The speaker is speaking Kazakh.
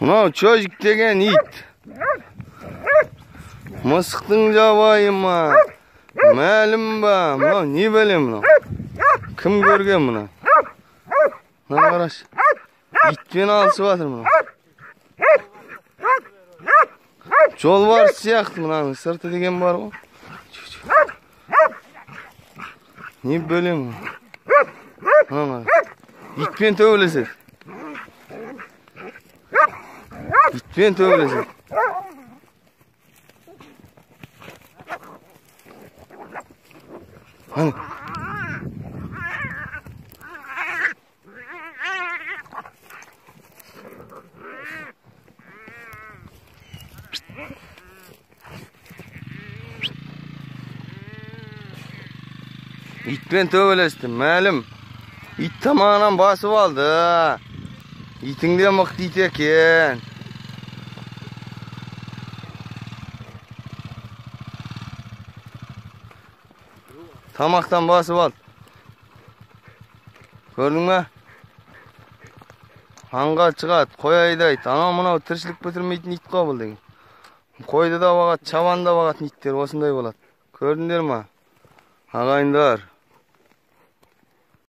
Мынау чожик деген ит. Мысықтың жабайы ма? Мәлім ба? Мынау не бәле мынау? Кім көрген мұны? Мына қарашы. Итпен алысып жатыр мынау. Жолбарыс сияқты мынаның сырты деген бар ғой. Не бәле мынау? Мына итпен төбелеседі. Итпен төбелеседі. Ана. Итпен төбелесті, мәлім. Ит тамағынан басып алды. Итің де мықты ит екен. Тамақтан басып алды. Көрдің бе? Аңға шығады, қой айдайды. Анау мынау тіршілік бітірмейтін ит қой бұл деген. Қойды да бағады, чабанды да бағатын иттер осындай болады. Көрдіңдер ма? Ағайындар.